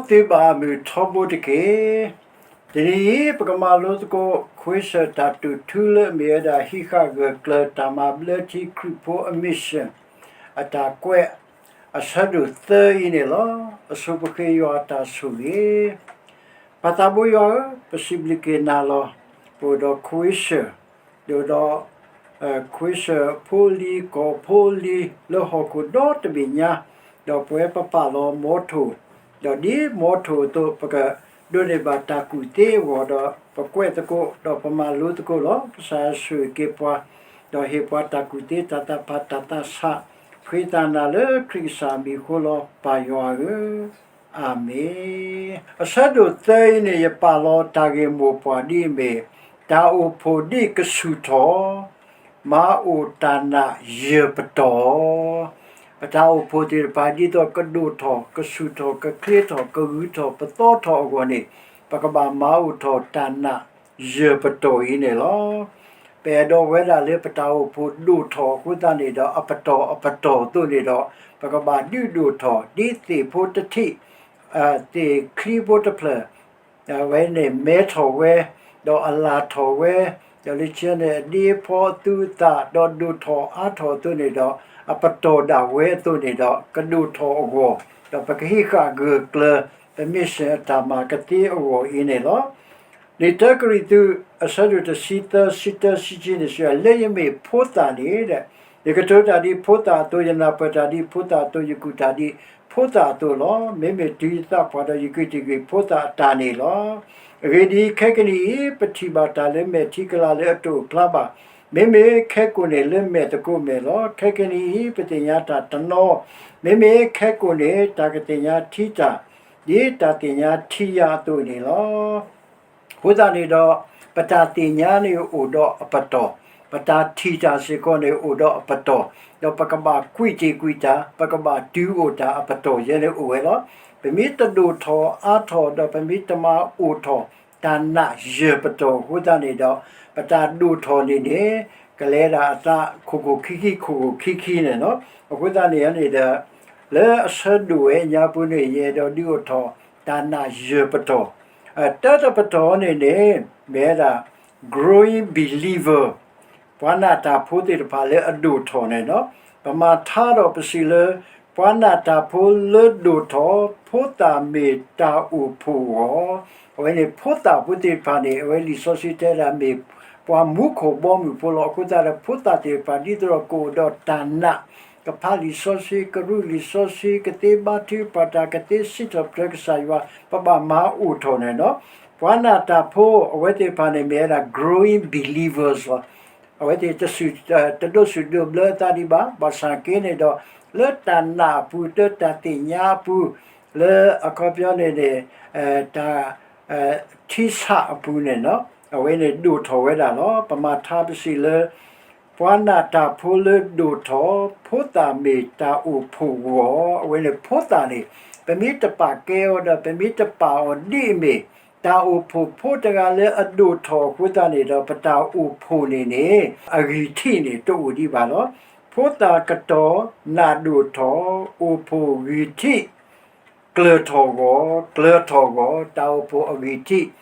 သုဘၣ်မုၢ်ထီဘိတက့ၢ်. တနံၤအံၤ ပကမၤလိသကိး ခွ့ၡၢၣ်တၢ်တိာ်ထူလၢအမ့ၢ်ဝဲဒၣ် ဟံးဃာ်ဂၢၢ်ကျၢၤတၢ်မၤဘျၢထံခရံာ်ဖိအမံၤၡၢၣ် အတၢ်ကွဲး အဆၢဒိၣ်သၢအံၤန့ၣ်လီၤ. အဆိပဃ့ယွၤအတၢ်ဆိၣ်ဂ့ၤ ပၢ်သးဘိယွၤဧၢ, ပစံးဘျုးက့ၤနၤလီၤ. ပအိၣ်ဒီးခွ့ၡၢၣ်, ဒီးဒီး ခွ့ၡၢၣ်ဖိလံၤ ကီၢ်ဖိလံၤ လၢဟီၣ်ခိၣ်ဒီတဘ့ၣ်ညါ, ဒီးပဝဲပပာ်လီၤမီထိၣ်, ဒီးဒ်မီထိၣ်အသိး ပကဒိးန့ၢ်ဘၣ်တၢ်ကူၣ်သ့အဂီၢ်ဒီး ပကွဲးသကိး ဒီးပမၤလိသကိးလီၤ. ကစၢ်ယွၤဆိၣ်ဂ့ၤက့ၤပှၤ, ဒီးဟ့ၣ်ပှၤတၢ်ကူၣ်သ့တၢ်သးဖးတၢ်သးဆး, ဃ့သးနၤလၢခရံာ်ကစၢ်အမံၤအဃိလီၤ ပၢ်ယွၤဧၢ. အၤမ့ၣ်. အဆၢဒိၣ်သၢအံၤန့ၣ် ယပာ်လီၤတၢ်ဂ့ၢ်မိၢ်ပှၢ်ဒ်အမ့ၢ် တၢ်အိၣ်ဖှိၣ်ဒ်ကဆူၣ်ထီၣ်, မၤအိၣ်တၢ်နာ်ယၢၢ်ပတီၢ်. ပတၢ်အိၣ်ဖှိၣ်သ့ၣ်တဖၣ် ဒ်သိးကဒိၣ်ထီၣ်, ကဆူၣ်ထီၣ်, ကချ့ထီၣ်, ကဂုၤထီၣ်, ပသီထီၣ်အဂီၢ်န့ၣ် ပကဘၣ်မၤအိၣ်ထီၣ်တၢ်နာ်ယၢၢ်ပတီၢ်အံၤန့ၣ်လီၤ. ပအဲၣ်ဒိးဝဲဒၣ်လၢပတၢ်အိၣ်ဖှိၣ်ဒိၣ်ထီၣ်အဃိသတးန့ၣ်ဒီး အပတီၢ်အပတီၢ်အသိးန့ၣ်ဒီး ပကဘၣ်ဒုးဒိၣ်ထီၣ် ဒ်သ့ၣ်ဖိတထံး, သ့ၣ်ချံဖိတဖျၢၣ် အဝဲန့ၣ်မဲထီၣ်ဝဲ, ဒီးအလၢ်ထီၣ်ဝဲ, ဒီးလၢခံန့ၣ် အဒ့အဖီအသူအသၣ် ဒီးဒိၣ်ထီၣ်အါထီၣ်အသိးန့ၣ်ဒီး အပတီၢ်ဒၣ်ဝဲအသိးန့ၣ်ဒီး ကဒိၣ်ထီၣ်အဂီၢ်, ဒီးပကဟံးဃာ်ဂၢၢ်ကျၢၤ ပမံၤၡၢၣ်အတၢ်မၤကသ့အဂီၢ်အံၤန့ၣ်လီၤ. လံာ်တၢကရံၣ်သူး အဆၢဒိၣ်တဆံသၢ ဆံတၢ ဆံခံန့ၣ် စံးဝဲ လၢယမ့ၢ်ဖိသၣ်န့ၣ် ယကတိၤတၢ်ဒ်ဖိသၣ်အသိး, ယနၢ်ပၢၢ်တၢ်ဒ်ဖိသၣ်အသိး, ယကူၣ်တၢ်ဒ်ဖိသၣ်အသိးလီၤ. မ့မ့ၢ်တုၤယသးပှၢ်ဒီး ယက့ၤတ့ၢ်ကွံာ်ဖိသၣ်အတၢ်န့ၣ်လီၤ. အဂ့ၢ်ဒ်အံၤ, ခဲကနံၣ်အံၤ ပထံၣ်ဘၣ်တၢ်လၢမဲာ်ထံကလၤလၢအတအိၣ်ဖျါဘၣ်. မ့မ့ၢ်ခဲကိာ်န့ၣ် လၢမဲာ်သကိးမဲာ်လီၤ. ခဲကနံၣ်အံၤ ပသ့ၣ်ညါတၢ်တနီၤ, မ့မ့ၢ်ခဲကိာ်န့ၣ် တၢ်ကသ့ၣ်ညါထံတၢ်, ဒ်တၢ်သ့ၣ်ညါထံယၤအသိးန့ၣ်လီၤ. အဃိသတးန့ၣ်ဒီး ပတၢ်သ့ၣ်ညါန့ၣ်အိၣ်ဒီးအပတီၢ်, ပတၢ်ထံၣ်တၢ်စ့ၢ်ကီးန့ၣ်အိၣ်ဒီးအပတီၢ်, ဒီးပကဘၣ်ကွံာ်တ့ၢ်ကွံာ်တၢ်, ပကဘၣ်တုၤအိၣ်တၢ်အပတီၢ်ယဲန့ၣ်အိၣ်ဝဲလီၤ. ပမ့ၢ်တဒိၣ်ထီၣ်အါထီၣ် ဒီးပမ့ၢ်တမၤအိၣ်ထီၣ်တၢ်နာ်ယၢၢ်ပတီၢ်အဃိသတးန့ၣ်ဒီး ပတၢ်ဒိၣ်ထီၣ်န့ၣ်န့ၣ် ကလဲၤဒၣ်အသးခိၣ်ခိၣ်ခံခံ ခိၣ်ခိၣ်ခံခံန့ၣ်လီၤ. အဃိသတးန့ၣ်န့ၣ်ဒီး လၢအဆၢဒိၣ်ဝဲညါပူၤန့ၣ် ယအဲၣ်ဒိးဒုးအိၣ်ထီၣ် တၢ်နာ်ယၢၢ်ပတီၢ်, တၢတပတီၢ်န့ၣ်န့ၣ် မ့ၢ်ဝဲဒၣ် growing believer, ပှၤနာ်တၢ်ဖိသ့ၣ်တဖၣ်လၢအဒိၣ်ထီၣ်န့ၣ်လီၤ. ပမၤထါဒီးပစံးလၢ ပှၤနာ်တၢ်ဖိလၢဒိၣ်ထီၣ် ဖိသၣ်မ့ၢ်တၢ်အိၣ်ဖှိၣ်အဂီၢ်, အဝဲန့ၣ်ဖိသၣ်ဖိသ့ၣ်တဖၣ်န့ၣ် အဝဲလံာ်စီဆှံတဲဒၣ်မ့ၢ် ပှၤမူခိၣ်ဘီမုၢ်ဖိလီၤ. အဃိသတးဒီး ဖိသၣ်သ့ၣ်တဖၣ် ဒ်သိးဒီးကအိၣ်ဒီးတၢ်နာ်, ကဖးလံာ်စီဆှံ, ကရူးလံာ်စီဆှံ, ကသ့ဘါထုကဖၣ်တၢ်, ကသ့စံးထီၣ်ပတြၢၤကစၢ်ယွၤ, ပဘၣ်မၤအိၣ်ထီၣ်န့ၣ်လီၤ. ပှၤနာ်တၢ်ဖိ အဝဲသ့ၣ်တဖၣ်န့ၣ် မ့ၢ်ဝဲဒၣ် growing believers လီၤ. အဝဲသ့ၣ်တစူၢ်, တဒိးစူၢ်ဒိးဘျၢအသးဒံးဘၣ်, ဘၣ်ဆၣ်က့န့ၣ်ဒီး လၢတၢ်နာ်အပူၤ, လၢတၢ်သ့ၣ်ညါအပူၤ, လၢအခီပညီန့ၣ်န့ၣ် တၢ် ထံဆးအပူၤန့ၣ်လီၤ. အဝဲန့ၣ်ဒိၣ်ထီၣ်ဝဲဒၣ်လီၤ. ပမၤထါပစံးလၢ ပှၤနာ်တၢ်ဖိလၢဒိၣ်ထီၣ် ဖိသၣ်မ့ၢ်တၢ်အိၣ်ဖှိၣ်အဂီၢ်, အဝဲန့ၣ်ဖိသၣ်န့ၣ် ပမ့ၢ်တပာ်ကဲအီၤဒီး ပမ့ၢ်တပာ်အီၤဒ်အမ့ၢ် တၢ်အိၣ်ဖှိၣ်ဖိတဂၤလၢအဒိၣ်ထီၣ်အဃိသတးန့ၣ်ဒီး ပတၢ်အိၣ်ဖှိၣ်န့ၣ်န့ၣ် အဂံၢ်ထံးန့ၣ်တအိၣ်ဒံးဘၣ်လီၤ. ဖိသၣ်ကတီၢ် နာ်ဒိၣ်ထီၣ် အိၣ်ဖှိၣ်ဂံၢ်ထံး ကျၢၤထီၣ်အဂီၢ်, ကျၢၤထီၣ်အဂီၢ်, တၢ်အိၣ်ဖှိၣ်အဂံၢ်ထံး ကကျၢၤထီၣ်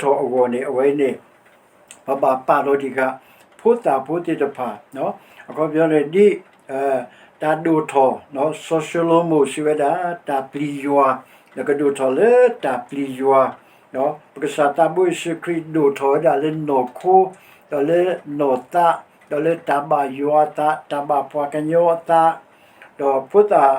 အဂီၢ်န့ၣ် အဝဲန့ၣ် ပဘၣ်ပာ်လီၤတံၢ်ဃာ် ဖိသၣ်ဖိသ့ၣ်တဖၣ်, အခီပညီန့ၣ်ဒ် တၢ်ဒိၣ်ထီၣ်, စီၤၡလိၤမိၣ်စံးဝဲဒၣ် တၢ်ပျံၤယွၤ, ဒီးကဒိၣ်ထီၣ်လၢတၢ်ပျံၤယွၤ, ပကစၢ်သးဘိယ့ၣ်ၡူးခရံာ်ဒိၣ်ထီၣ်ဝဲဒၣ်လၢနီၢ်ခိ, ဒီးလၢနီၢ်သး, ဒီးလၢတၢ်ဘၣ်ယွၤအသး, တၢ်ဘၣ်ပှၤကညီအသး, ဒီးဖိသၣ်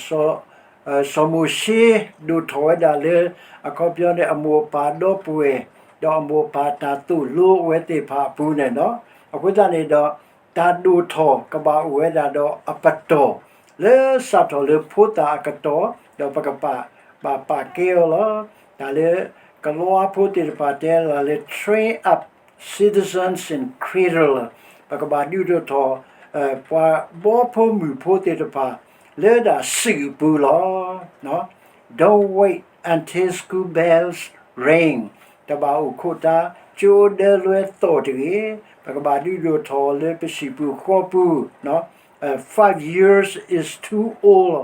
စီၤမိၤၡ့ ဒိၣ်ထီၣ်ဝဲဒၣ်လၢ အခီပညီန့ၣ် အမိၢ်အပၢ်ဒီပုၢ်ဝဲၢ်, ဒီးအမိၢ်အပၢ်တၢ်သိၣ်လိအဝဲသ့ၣ်တဖၣ်အပူၤန့ၣ်လီၤ. အဃိသတးန့ၣ်ဒီး တၢ်ဒိၣ်ထီၣ်ကဘၣ်အိၣ်ဝဲဒၣ်ဒီးအပတီၢ်, လၢစးထီၣ်လၢဖိသၣ်အကတီၢ်, ဒီးပကပာ်, ဘၣ်ပာ်ကဲအီၤလီၤ. တၢ်လၢ ကလံးဖိသ့ၣ်တဖၣ်တဲလီၤလၢ train up citizens in cradle, ပကဘၣ်ဒုးဒိၣ်ထီၣ် ပှၤဘီဖိမုၢ်ဖိသ့ၣ်တဖၣ် လၢဒၣ်စုၣ်အပူၤလီၤ. Don't wait until school bells ring, တဘၣ်အိၣ်ခိးတၢ် ကၠိဒၢလွဲသီၣ်တဂ့ၤ, ပကဘၣ်ဒုးဒိၣ်ထီၣ်လၢပဟံၣ်ပူၤဃီပူၤ, five years is too old,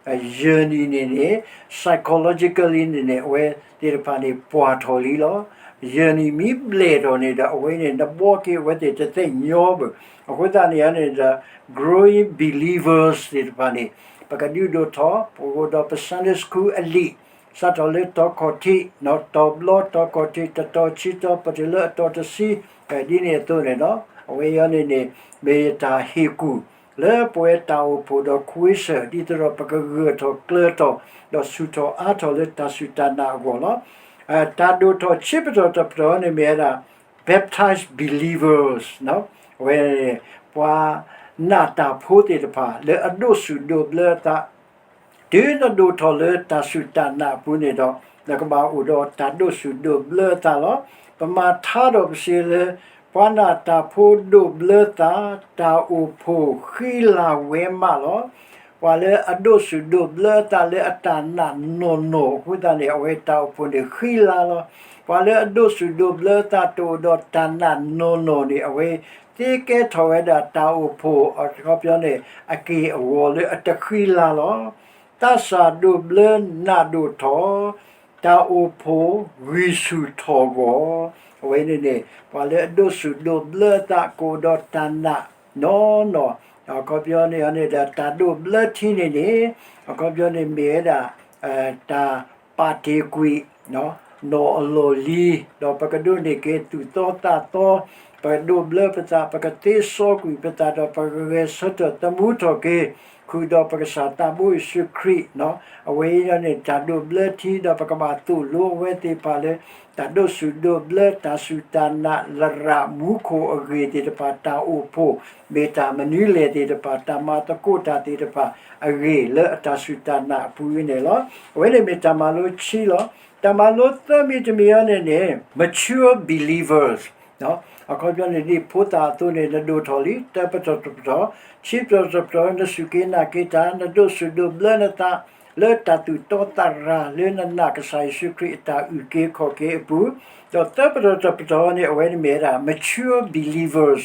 ယဲၢ်နံၤန့ၣ်န့ၣ် psychologically န့ၣ်န့ၣ် အဝဲသ့ၣ်တဖၣ်န့ၣ် ပှၢ်ထီၣ်လံလီၤ. ယဲၢ်နံၤမ့ၢ်ဘျဲၣ်ထီၣ်န့ၣ်ဒီး အဝဲန့ၣ် နဘှီက့ၤအဝဲသ့ၣ်တသ့ၣ်ညီဘၣ်. အဃိသတးန့ၣ်န့ၣ်ဒီး growing believers သ့ၣ်တဖၣ်န့ၣ် ပကဒုးဒိၣ်ထီၣ် ပအိၣ်ဒီးပ Sunday school အလံာ် စးထီၣ်လၢတီၤခီၣ်ထံး တီၤဘျီ တီၤခီၣ်ထံး တတီၤဆံတီၤ ပတုၤလၢအတီၤတဆံ ဒ်န့ၣ်အသိးန့ၣ်လီၤ. အဝဲအံၤန့ၣ်န့ၣ် မ့ၢ်ယတၢ်ဟ့ၣ်ကူၣ် လၢပဝဲတၢ်အိၣ်ဖှိၣ်ဒီးခွ့စၢၢ် ဒ်သိးဒီးပကဂၢၢ်ထီၣ်ကျၢၤထီၣ် ဒီးဆူၣ်ထီၣ်အါထီၣ်လၢတၢ်စူၢ်တၢ်နာ်အဂီၢ်လီၤ. တၢ်ဒိၣ်ထီၣ်ဆံးပတီၢ်တပတီၢ်န့ၣ်မ့ၢ်ဝဲဒၣ် baptized believers အဝဲ ပှၤနာ်တၢ်ဖိသ့ၣ်တဖၣ် လၢအဒိးဆူၣ်ဒိးဘျၢအသး တုၤနဒိၣ်ထီၣ်လၢတၢ်စူၢ်တၢ်နာ်အပူၤန့ၣ်ဒီး နကဘၣ်အိၣ်ဒီးတၢ်ဒိးဆူၣ်ဒိးဘျၢအသးလီၤ. ပမၤထါဒီးပစံးလၢ ပှၤနာ်တၢ်ဖိဒိးဘျၢသး တၢ်အိၣ်ဖှိၣ်ဃံလၤဝဲမးလီၤ. ပှၤလၢအဒိးဆူၣ်ဒိးဘျၢအသးလၢအတၢ်နာ်နီၢ်နီၢ်အဃိသတးန့ၣ် အဝဲတၢ်အိၣ်ဖှိၣ်န့ၣ်ဃံလၤလီၤ. ပှၤလၢအဒိးဆူၣ်ဒိးဘျၢအသးတအိၣ်ဒီးတၢ်နာ်နီၢ်နီၢ်န့ၣ် အဝဲသ့ကဲထီၣ်ဝဲဒၣ်တၢ်အိၣ်ဖှိၣ် အခီပညီန့ၣ် အက့ၢ်အဂီၤလၢအတဃံလၤလီၤ. သးစၢ်ဒိးဘျၢနးဒိၣ်ထီၣ် တၢ်အိၣ်ဖှိၣ်ဂံၢ်ဆူၣ်ထီၣ်ဂီၤ, အဝဲန့ၣ်န့ၣ် ပှၤလၢအဒိးဆူၣ်ဒိးဘျၢအသးကအိၣ်ဒီးတၢ်နာ်နီၢ်နီၢ်, အခီပညီန့ၣ်န့ၣ်ဒီး တၢ်ဒိးဘျၢထံန့ၣ်န့ၣ် အခီပညီန့ၣ်မ့ၢ်ဝဲဒၣ် တၢ်ပာ်တ့ၢ်ကွံာ် နီၢ်အလီၢ်လံၤ, ဒီးပကဒိးန့ၢ်က့ၤသူၣ်သီသးသီ, ပကဒိးဘျၢပသး, ပကသ့စီကွံာ်ပသး, ဒီးပကဂဲၤဆၢထၢၣ်သမူထီၣ်က့ၤ ဃုာ်ဒီးပကစၢ်သးဘိယ့ၣ်ၡူးခရံာ်, အဝဲအံၤန့ၣ် တၢ်ဒိးဘျၢထံ ဒီးပကဘၣ်သိၣ်လိအဝဲသ့ၣ်တဖၣ်လၢ တၢ်ဒိးဆူၣ်ဒိးဘျၢ တၢ်စူၢ်တၢ်နာ် လရာ်မူခိၣ်အဂ့ၢ်သ့ၣ်တဖၣ် တၢ်အိၣ်ဖှိၣ် မ့ၢ်တၢ်မနုၤလဲၣ်သ့ၣ်တဖၣ် တၢ်မၤသကိးတၢ်သ့ၣ်တဖၣ် အဂ့ၢ်လၢအတၢ်စူၢ်တၢ်နာ်အပူၤန့ၣ်လီၤ. အဝဲန့ၣ်မ့ၢ်တၢ်မၤလိခံလီၤ. တၢ်မၤလိသၢမံၤတမံၤအံၤန့ၣ်န့ၣ် mature believers အခီပညီန့ၣ် ဒ်ဖိသၣ်အသိးန့ၣ် နဒိၣ်ထီၣ်လံ တၢပတီၢ်တပတီၢ်, ခံပတီၢ်တပတီၢ် နစူၢ်က့ၤနာ်က့ၤတၢ် နဒိးဆူၣ်ဒိးဘျၢနသး လၢတၢ်သူၣ်တီသးရၤ လၢနနာ်ကစၢ်ယ့ၣ်ၡူးခရံာ်အတၢ်အုၣ်က့ၤခီၣ်က့ၤအပူၤ, ဒီးသၢပတီၢ်တပတီၢ်န့ၣ် အဝဲန့ၣ်မ့ၢ်ဝဲဒၣ် mature believers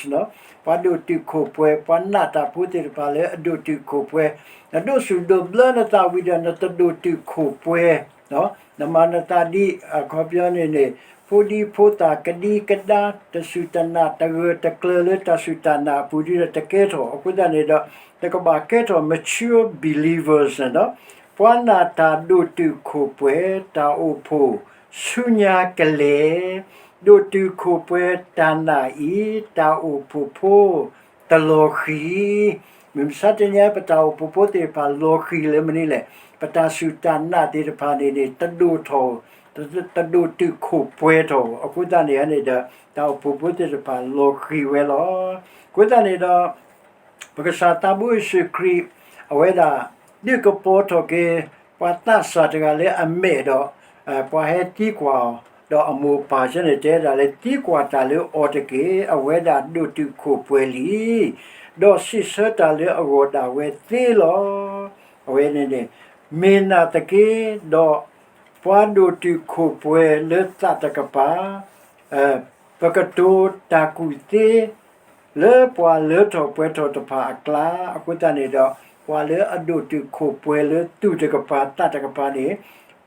ပှၤဒိၣ်တုာ်ခိၣ်ပှဲၤ ပှၤနာ်တၢ်ဖိသ့ၣ်တဖၣ်လၢအဒိၣ်တုာ်ခိၣ်ပှဲၤ, နဒိးဆူၣ်ဒိးဘျၢနသးဝံၤဒီး နတဒိၣ်တုာ်ခိၣ်ပှဲၤ နမၤနသးဒ် အခီပညီန့ၣ်န့ၣ် ဖိဒံဖိသၣ်ကဒံကဒါ တစူၢ်တနာ်တဂၢၢ်တကျၢၤလၢတၢ်စူၢ်တၢ်နာ်အပူၤဒ်ဒီးတကဲထီၣ်. အဃိသတးန့ၣ်ဒီး နကဘၣ်ကဲထီၣ် mature believers န့ၣ်ဒီး ပှၤနာ်တၢ်ဒိၣ်တုာ်ခိၣ်ပှဲၤ တၢ်အိၣ်ဖှိၣ်ဆူညါကလဲာ် ဒိၣ်တုာ်ခိၣ်ပှဲၤတၢ်နာ်အံၤ တၢ်အိၣ်ဖှိၣ်ဖိတလီၤဃံၤ မုၢ်မဆါတနံၤအံၤ ပတၢ်အိၣ်ဖှိၣ်ဖိသ့ၣ်တဖၣ်လီၤဃံၤလၢမနုၤလဲၣ်, ပတၢ်စူၢ်တၢ်နာ်သ့ၣ်တဖၣ်န့ၣ်န့ၣ် တဒိၣ်ထီၣ်, တဒိၣ်တုာ်ခိၣ်ပှဲၤထီၣ်, အဃိသတးန့ၣ်န့ၣ်ဒီး တၢ်အိၣ်ဖှိၣ်ဖိသ့ၣ်တဖၣ်လီၤဃံၤဝဲလီၤ. အဃိသတးန့ၣ်ဒီး ပကစၢ်သးဘိယ့ၣ်ၡူးခရံာ် အဝဲဒၣ် ဒုးကပီၤထီၣ်က့ၤ ပှၤသးစၢ်တဂၤလၢအမဲာ်ဒီး ပှၤဟဲသံကွၢ်အီၤ, ဒီးအမိၢ်အပၢ်ဆၢန့ၣ်တဲဒၣ်လၢ သံကွၢ်တၢ်လၢအီၤတက့ၢ်, အဝဲဒၣ်ဒိၣ်တုာ်ခိၣ်ပှဲၤလံ, ဒီးစံးဆၢတၢ်လၢအဂီၢ်ဒၣ်ဝဲသ့လီၤ. အဝဲန့ၣ်န့ၣ် မ့ၢ်နာ်သက့ဒီး ပှၤဒိၣ်တုာ်ခိၣ်ပှဲၤလၢသးတကပၤ ပကတိၤတၢ်ကူၣ်သ့ လၢပှၤလၢထီၣ်ပှဲၤထီၣ်တဖၣ်အကျါ, အဃိသတးန့ၣ်ဒီး ပှၤလၢအဒိၣ်တုာ်ခိၣ်ပှဲၤလၢသူၣ်တကပၤသးတကပၤန့ၣ်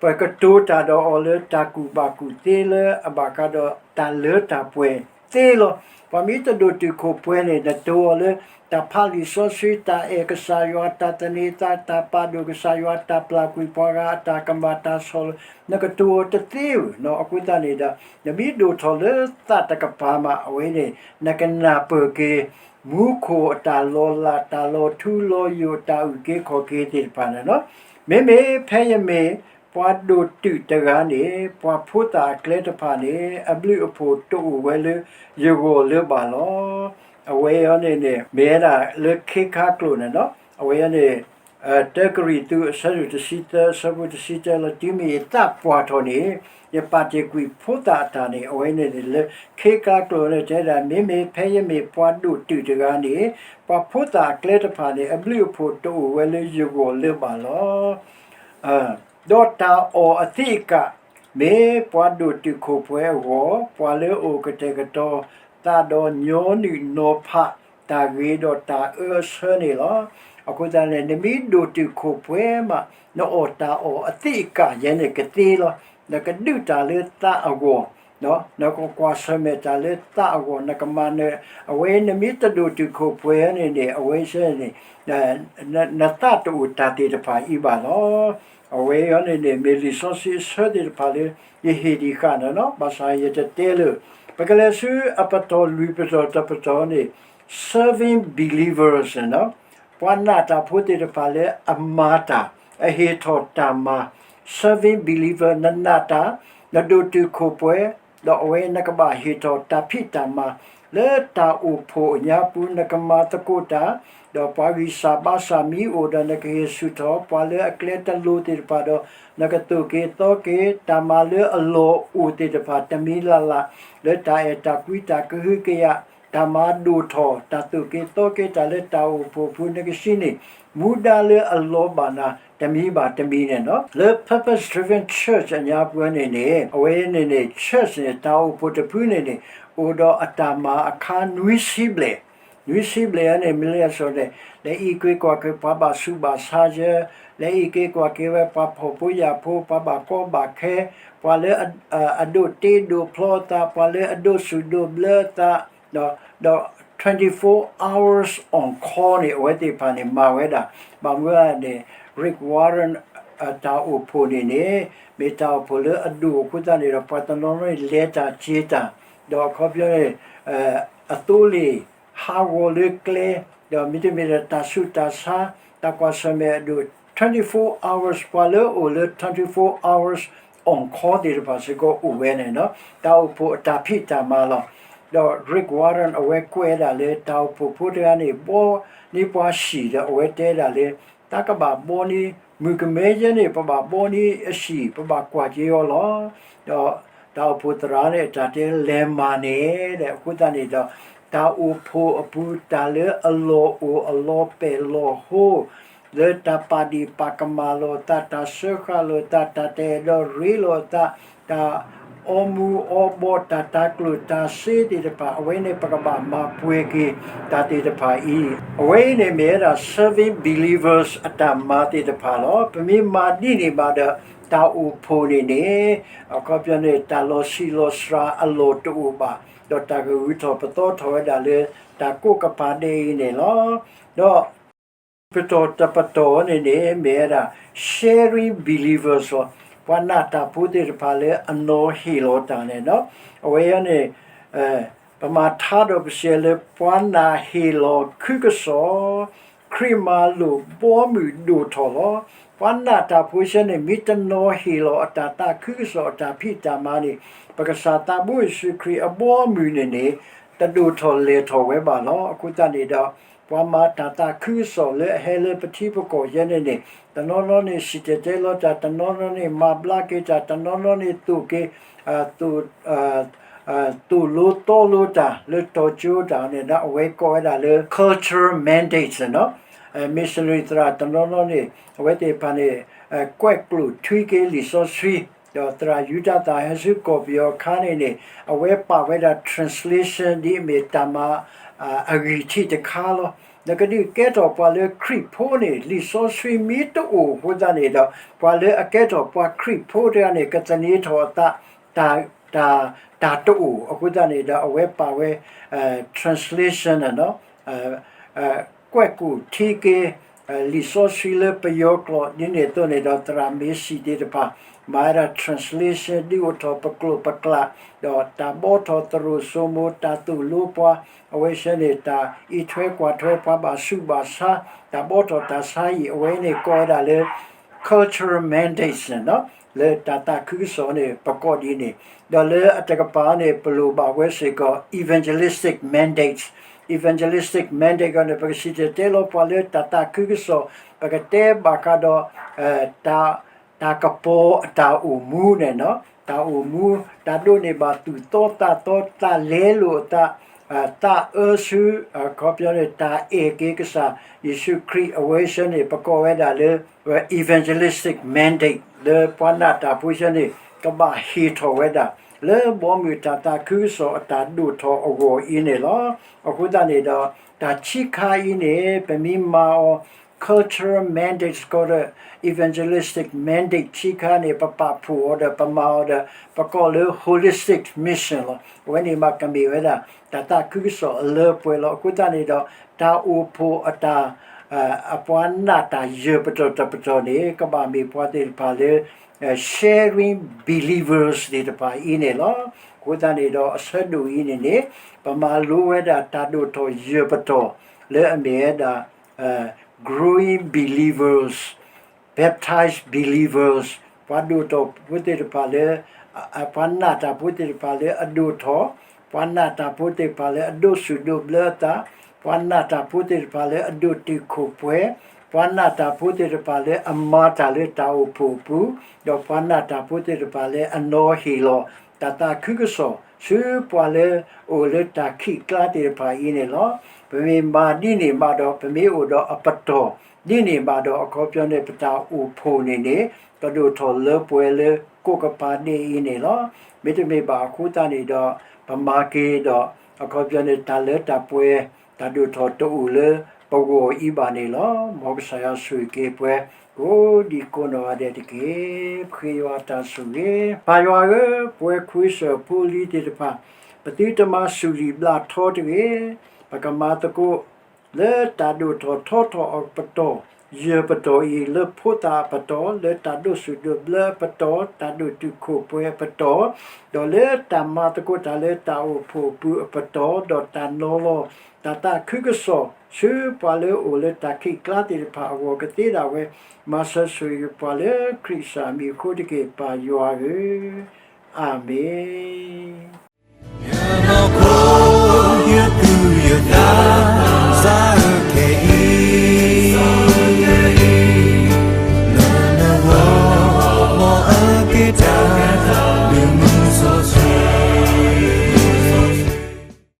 ပကတိၤတၢ်ဒီးအီၤလၢတၢ်ကူၣ်ဘၣ်ကူၣ်သ့လၢအဘၣ်ဃးဒီးတၢ်လၢတၢ်ပှဲၤသ့လီၤ. ပှၤမ့ၢ်တဒိၣ်တုာ်ခိၣ်ပှဲၤန့ၣ် နတိၤအီၤလၢ တၢ်ဖးလံာ်စီဆှံ, တၢ်အဲၣ်ကစၢ်ယွၤ, တၢ်သန့ၤသး, တၢ်ပာ်ဒိၣ်ကစၢ်ယွၤ, တၢ်ပျၢ်ကွံာ်ပှၤဂၤ, တၢ်ကမၣ်တၢ်ဆီၣ်လီၤ, နကတိၤအီၤတသ့ဧၢ, အဃိသတးန့ၣ်ဒီး နမ့ၢ်ဒိၣ်ထီၣ်လၢသးတကပၤမး အဝဲန့ၣ် နကနၢ်ပၢၢ်က့ၤ မူခိၣ်အတၢ်လီၤလး တၢ်လီၤထူလီၤယိာ် တၢ်အုၣ်က့ၤခီၣ်က့ၤသ့ၣ်တဖၣ်န့ၣ်လီၤ. မ့မ့ၢ်ဖဲယမ့ၢ်ပှၤဒိၣ်တုာ်တဂၤန့ၣ် ပှၤဖိသၣ်အကျဲတဖၣ်န့ၣ် အဘျုးအဖှိၣ်တအိၣ်ဝဲလၢယဂီၢ်လၢၤဘၣ်လီၤ. အဝဲအံၤန့ၣ်န့ၣ် မ့ၢ်ဝဲဒၣ်လၢခ့ခါကျိာ်န့ၣ်လီၤ. အဝဲအံၤန့ၣ် တၢကရံၣ်သူး အဆၢဒိၣ်တဆံသၢ အဆၢဖိတဆံတၢလီၤ. တုၤမ့ၢ်ယသးပှၢ်ထီၣ်န့ၣ် ယပာ်တ့ၢ်ကွံာ်ဖိသၣ်အတၢ်န့ၣ် အဝဲန့ၣ်န့ၣ် လၢခ့ခါကျိာ်န့ၣ်တဲဒၣ် မ့မ့ၢ်ဖဲယမ့ၢ်ပှၤဒိၣ်တုာ်တဂၤန့ၣ် ပှၤဖိသၣ်အကျဲတဖၣ်န့ၣ် အဘျုးအဖှိၣ်တအိၣ်ဝဲလၢယဂီၢ်လၢၤဘၣ်လီၤ. ဒီးတၢ်အီၣ်အသ့ၣ်အကး မ့ၢ်ပှၤဒိၣ်တုာ်ခိၣ်ပှဲၤအဂီၢ်, ပှၤလၢအအိၣ်ကတဲာ်ကတီၤသးဒီးညီနုၢ်နီၤဖး တၢ်ဂ့ၤဒီးတၢ်အၢအဆၢန့ၣ်လီၤ. အဃိသတးန့ၣ် နမ့ၢ်ဒိၣ်တုာ်ခိၣ်ပှဲၤမး နအီၣ်တၢ်အီၣ်အသ့ၣ်အကၢ်ယဲန့ၣ်ကသ့လီၤ. နကဒုးတၢ်လၢသးအဂီၢ်, နကကွၢ်ဆၢၣ်မဲာ်တၢ်လၢသးအဂီၢ်, နကမၤနၢၤ, အဝဲနမ့ၢ်တဒိၣ်တုာ်ခိၣ်ပှဲၤန့ၣ်န့ၣ် အဝဲန့ၣ် နသးတအိၣ်တၢ်သ့ၣ်တဖၣ်အံၤဘၣ်လီၤ. အဝဲအံၤန့ၣ်န့ၣ် မ့ၢ်လံာ်စီဆှံအဆၢသ့ၣ်တဖၣ်လၢ ယဟ့ၣ်ဒံးဃာ်န့ၣ်လီၤ. ဘၣ်ဆၣ်ယတတဲလၢ ပကလဲၤဆူအပတီၢ်လွံၢ်ပတီၢ်တပတီၢ်န့ၣ် serving believers န့ၣ်လီၤ. ပှၤနာ်တၢ်ဖိသ့ၣ်တဖၣ်လၢအမၤတၢ်, အဟ့ၣ်ထီၣ်တၢ်မၤ, serving believer နနာ်တၢ်, နဒိၣ်တုာ်ခိၣ်ပှဲၤ, ဒီးအဝဲနကဘၣ်ဟ့ၣ်ထီၣ်တၢ်ဖံးတၢ်မၤ လၢတၢ်အိၣ်ဖှိၣ်အညါပူၤ နကမၤသကိးတၢ်, ဒီးပှၤဂံၢ်စၢ်ဘါစၢ်မ့ၢ်အိၣ်ဒီးနကဟ့ၣ်ဆူၣ်ထီၣ်, ပှၤလၢအကျဲတလိၤသ့ၣ်တဖၣ်ဒီး နကသိၣ်က့ၤသီက့ၤ, တၢ်မၤလၢအလီၢ်အိၣ်သ့ၣ်တဖၣ်တမံၤလၢ်လၢ်, လၢတၢ်အဲၣ်တၢ်ကွံတၢ်ကဟုကယာ်, တၢ်မၤဒိၣ်ထီၣ်, တၢ်သိၣ်က့ၤသီက့ၤတၢ်လၢတၢ်အိၣ်ဖှိၣ်ပူၤ နကဆှၢန့ၢ် မူဒါလၢအလီၤဘၣ်နၤ တမံၤဘၣ်တမံၤန့ၣ်လီၤ. လၢ Purpose Driven Church အညါပူၤန့ၣ်န့ၣ် အဝဲန့ၣ်န့ၣ် church န့ၣ် တၢ်အိၣ်ဖှိၣ်တဖုန့ၣ်န့ၣ် အိၣ်ဒီးအတၢ်မၤအခါနွံဆံဘျဲၣ်, နွံဆံဘျဲၣ်န့ၣ် မ့ၢ်လၢအဆိန့ၣ် လဲၤအံးက့ၤကွၢ်က့ၤပှၤဘၣ်ဆူးဘၣ်ဆါယဲ, လဲၤအံးက့ၤကွၢ်က့ၤဝဲပှၤဖှီၣ်ဖိယာ်ဖိ, ပှၤဘၣ်ကီဘၣ်ခဲ, ပှၤလၢအဒိးတ့ဒိးဖျီအသး, ပှၤလၢအဒိးစူၣ်ဒိးဘျၢအသး, ဒီး twenty-four hours on call န့ၣ် အဝဲသ့ၣ်တဖၣ်န့ၣ် မၤဝဲဒၣ်. ဘၣ်မနုၤန့ၣ် Rick Warren တၢ်အိၣ်ဖှိၣ်န့ၣ်န့ၣ် မ့ၢ်တၢ်အိၣ်ဖှိၣ်လၢအဒိၣ်အဃိသတးန့ၣ်ဒီး ပှၤတနီၤနီၤန့ၣ် လဲၤတၢ်က့ၤတၢ်, ဒီးအခီပညီန့ၣ် အသိလ့ၣ်ဟးဂီၤလၢကျဲ, ဒီးမ့တမ့ၢ်ဒီးတၢ်ဆူးတၢ်ဆါ, တၢ်ကွၢ်ဆၢၣ်မဲာ်အဒိၣ် twenty-four hours ပှၤလၢအအိၣ်လၢ twenty-four hours on call သ့ၣ်တဖၣ်စ့ၢ်ကီးအိၣ်ဝဲန့ၣ်လီၤ. တၢ်အိၣ်ဖှိၣ်အတၢ်ဖံးတၢ်မၤလီၤ. ဒီး Rick Warren အဝဲကွဲးဒၣ်လၢ တၢ်အိၣ်ဖှိၣ်ဖိတဂၤန့ၣ် ဘှီန့ၢ်ပှၤဟံၣ်ဒီး အဝဲတဲဒၣ်လၢ တၢ်ကဘၣ်ဘှီန့ၢ် မုၣ်ကမဲယဲန့ၣ် ပဘၣ်ဘှီန့ၢ်အဟံၣ် ပဘၣ်ကွၢ်က့ၤအီၤလီၤ. ဒီးတၢ်အိၣ်ဖှိၣ်သရၣ်န့ၣ် အတၢ်တဲလဲၤမၤန့ၢ်ဒီး အဃိသတးန့ၣ်ဒီး တၢ်အိၣ်ဖှိၣ်အပူၤ တၢ်လၢအလီၢ်အိၣ်အလီၢ်ပဲာ်လီၢ်ဟိ လၢတၢ်ပာ်ဒံးပာ်ကမၣ်လိာ်သး, တၢ်စၢဃာ်လိာ်သး, တၢ်တအဲၣ်ဒိးရ့လိာ်သး, တၢ်အီမူၤအီဘီ, တၢ်တၤကျိၣ်တၤစ့သ့ၣ်တဖၣ်, အဝဲန့ၣ်ပကဘၣ်မၤပှဲၤက့ၤတၢ်သ့ၣ်တဖၣ်အံၤ, အဝဲအံၤန့ၣ်မ့ၢ်ဝဲဒၣ် serving believers အတၢ်မၤသ့ၣ်တဖၣ်လီၤ. ပမ့ၢ်မၤဒ်န့ၣ်ဘၣ်ဒီး တၢ်အိၣ်ဖှိၣ်န့ၣ်န့ၣ် အခီပညီန့ၣ် တၢ်လီၤဆံးလီၤစှၤအလီၢ်တအိၣ်ဘၣ်, ဒီးတၢ်ကဂုာ်ထီၣ်ပသီထီၣ်ဝဲဒၣ်လၢ တၢ်ကိးကပၤဒဲးအံၤန့ၣ်လီၤ. ဒီး ပတီၢ်တပတီၢ်န့ၣ်န့ၣ် မ့ၢ်ဝဲဒၣ် sharing believers လီၤ. ပှၤနာ်တၢ်ဖိသ့ၣ်တဖၣ်လၢအနီၢ်ဟ့ၣ်လီၤတၢ်န့ၣ်လီၤ. အဝဲအံၤန့ၣ် ပမၤထါဒီးပစဲးလၢ ပှၤနာ်ဟ့ၣ်လီၤခုကစီၣ်, ခရံာ်မၤလိာ်ဘီမုၢ်ဒိၣ်ထီၣ်လီၤ. ပှၤနာ်တၢ်ဖိဆၢန့ၣ် မ့ၢ်တနီၤဟ့ၣ်လီၤအတၢ်သးခုကစီၣ်အတၢ်ဖံးတၢ်မၤန့ၣ် ပကစၢ်သးဘိယ့ၣ်ၡူးခရံာ်အဘီအမုၢ်န့ၣ်န့ၣ် တဒိၣ်ထီၣ်လဲၢ်ထီၣ်ဝဲဘၣ်လီၤ. အဃိသတးန့ၣ်ဒီး ပှၤမၤတၢ်သးခုကစီၣ်လၢအဟဲလၢပထံပကီၢ်ယဲန့ၣ်န့ၣ် တနီၤနီၤန့ၣ် စံၣ်တဲၤတဲလီၤတၢ်, တနီၤနီၤန့ၣ် မၤဘျါက့ၤတၢ်, တနီၤနီၤန့ၣ် သိၣ်က့ၤ သိၣ်လိသီလိတၢ်လၢတီၤကၠိတၢ်န့ၣ်ဒီး အဝဲကိးဝဲဒၣ်လၢ cultural mandates န့ၣ်လီၤ. missionary သရၣ်တနီၤနီၤန့ၣ် အဝဲသ့ၣ်တဖၣ်န့ၣ် ကွဲးကျိာ်ထွံက့ၤလံာ်စီဆှံ, ဒီးသရၣ်ယူဒၤသၣ်ဟဲဆူကီၢ်ပယီၤအခါန့ၣ်န့ၣ် အဝဲပာ်ဝဲဒၣ် translation ဒ်အမ့ၢ်တၢ်မၤ အဂံၢ်ထံးတခါလီၤ. နကဒုးကဲထီၣ်ပှၤလၢခရံာ်ဖိန့ၣ် လံာ်စီဆှံမ့ၢ်တအိၣ်အဃိသတးန့ၣ်ဒီး ပှၤလၢအကဲထီၣ်ပှၤခရံာ်ဖိတဂၤန့ၣ် ကသန့ၤထီၣ်အသး တၢ် တၢ်တအိၣ်အဃိသတးန့ၣ်ဒီး အဝဲပာ်ဝဲ translation န့ၣ်လီၤ. ကွဲးကျိာ်ထွံက့ၤ လံာ်စီဆှံလၢပယီၤကျိာ် ဒ်န့ၣ်အသိးန့ၣ်ဒီး သရၣ်မ့ၢ်စံၣ်သ့ၣ်တဖၣ် မၤဝဲဒၣ် translation ဒုးအိၣ်ထီၣ်ပကျိာ်ပကျး ဒီးတၢ်ဘှီထီၣ်သရိာ်စိမိၤ တၢ်သိၣ်လိပှၤ အဝဲဆၢန့ၣ် တၢ်အံးထွဲကွၢ်ထွဲပှၤဘၣ်ဆူးဘၣ်ဆါ တၢ်ဘှီထီၣ်တၢ်ဆါဟံၣ် အဝဲန့ၣ်ကိးဝဲဒၣ်လၢ cultural mandates န့ၣ်လီၤ. လၢတၢ်သးခုကစီၣ်န့ၣ် ပကိးဒ်န့ၣ် ဒီးလၢအတကပၤန့ၣ် ပလိၣ်ဘၣ်ဝဲစ့ၢ်ကီး evangelistic mandates, evangelistic mandate န့ၣ် ပကစံၣ်တဲၤတဲလီၤပှၤလၢတၢ်သးခုကစီၣ် ပကတဲဘၣ်ဃးဒီး တၢ် တၢ်ကပီၤအတၢ်အိၣ်မူန့ၣ်လီၤ. တၢ်အိၣ်မူ တၢ်ဒိးန့ၢ်ဘၣ်သူၣ်သီသးသီ သးလဲလိာ်အသး သးအၢဆူ အခီပညီန့ၣ် တၢ်အဲၣ်က့ၤကစၢ်ယ့ၣ်ၡူးခရံာ် အဝဲဆၢန့ၣ် ပကိးဝဲဒၣ်လၢ evangelistic mandate လၢပှၤနာ်တၢ်ဖိဆၢန့ၣ် ကဘၣ်ဟ့ၣ်ထီၣ်ဝဲဒၣ် လၢဘီမုၢ်တၢ်သးခုကစီၣ်အတၢ်ဒိၣ်ထီၣ်အဂီၢ်အံၤန့ၣ်လီၤ. အဃိသတးန့ၣ်ဒီး တၢ်ခံခါအံၤန့ၣ် ပမ့ၢ်မၤအီၤ cultural mandate ကီးဒီး evangelistic mandate ခံခါန့ၣ် ပပာ်ဖှိၣ်အီၤဒီး ပမၤအီၤဒီး ပကိးလၢ holistic mission လီၤ. အဝဲန့ၣ်မးကမ့ၢ်ဝဲဒၣ် တၢ်သးခုကစီၣ်အလၢပှဲၤလီၤ. အဃိသတးန့ၣ်ဒီး တၢ်အိၣ်ဖှိၣ်အတၢ် အပှၤနာ်တၢ်ယၢၤပတီၢ်တပတီၢ်န့ၣ် ကဘၣ်မ့ၢ်ပှၤသ့ၣ်တဖၣ်လၢ sharing believers သ့ၣ်တဖၣ်အံၤန့ၣ်လီၤ. အဃိသတးန့ၣ်ဒီး အဆၢဒိၣ်အံၤန့ၣ်န့ၣ် ပမၤလိဝဲဒၣ်တၢ်ဒိၣ်ထီၣ်ယၢၤပတီၢ် လၢအမ့ၢ်ဝဲဒၣ် growing believers, baptized believers, ပှၤဒိၣ်ထီၣ်ဖိသ့ၣ်တဖၣ်လၢ ပှၤနာ်တၢ်ဖိသ့ၣ်တဖၣ်လၢအဒိၣ်ထီၣ်, ပှၤနာ်တၢ်ဖိသ့ၣ်တဖၣ်လၢအဒိးဆူၣ်ဒိးဘျၢအသး, ပှၤနာ်တၢ်ဖိသ့ၣ်တဖၣ်လၢအဒိးတုာ်ခိၣ်ပှဲၤ, ပှၤနာ်တၢ်ဖိသ့ၣ်တဖၣ်လၢအမၤတၢ်လၢတၢ်အိၣ်ဖှိၣ်အပူၤ, ဒီးပှၤနာ်တၢ်ဖိသ့ၣ်တဖၣ်လၢအနီၤဟ့ၣ်လီၤ တၢ်သးခုကစီၣ် ဆူပှၤလၢအအိၣ်လၢတၢ်ခံးကျါသ့ၣ်တဖၣ်အံၤန့ၣ်လီၤ. ပမ့ၢ်မၤဒ်န့ၣ်မးဒီး ပမ့ၢ်အိၣ်ဒီးအပတီၢ် ဒ်န့ၣ်မးဒီး အခီပညီန့ၣ် ပတၢ်အိၣ်ဖှိၣ်န့ၣ်န့ၣ် ကဒိၣ်ထီၣ်လၢပှဲၤလၢကိးကပၤဒဲးအံၤန့ၣ်လီၤ. မ့တမ့ၢ်ဘၣ်အဃိသတးန့ၣ်ဒီး ပမၤက့ၤဒီး အခီပညီန့ၣ် တၢ်လၢတၢ်ပှဲၤ တၢ်ဒိၣ်ထီၣ်တအိၣ်လၢပဂီၢ်အံၤဘၣ်န့ၣ်လီၤ. မ်ကစၢ်ယွၤဆိၣ်ဂ့ၤက့ၤပှၤ ကိးဒံကိးနီၢ်ဂၤဒဲးတက့ၢ်. ပဃ့ယွၤအတၢ်ဆိၣ်ဂ့ၤ, ပၢ်ယွၤဧၢ, ပဝဲခွံစၢၣ်ဖိလံၤသ့ၣ်တဖၣ် ပသုတမၤဆူၣ်လံာ်ဘျးထီတဂ့ၤ, ပကမၤသကိး လၢတၢ်ဒိၣ်ထီၣ်ထီထီၣ်အပတီၢ် ယၢၤပတီၢ်အံၤ လၢဖိသၣ်အပတီၢ်, လၢတၢ်ဒိးဆူၣ်ဒိးဘျၢအပတီၢ်, တၢ်ဒိးတုာ်ခိၣ်ပှဲၤအပတီၢ်, ဒီးလၢတၢ်မၤသကိးတၢ်လၢတၢ်အိၣ်ဖှိၣ်အပူၤအပတီၢ်, ဒီးတၢ်နီၤလီၤ တၢ်သးခုကစီၣ် ဆူပှၤလၢအအိၣ်လၢတၢ်ခံးကျါသ့ၣ်တဖၣ်အဂီၢ်ကသ့ဒၣ်ဝဲ, မၤစၢၤဆိၣ်ဂ့ၤပှၤလၢခရံာ်ကစၢ်အမံၤအဃိတက့ၢ်, ပၢ်ယွၤဧၢ, အၤမ့ၣ်.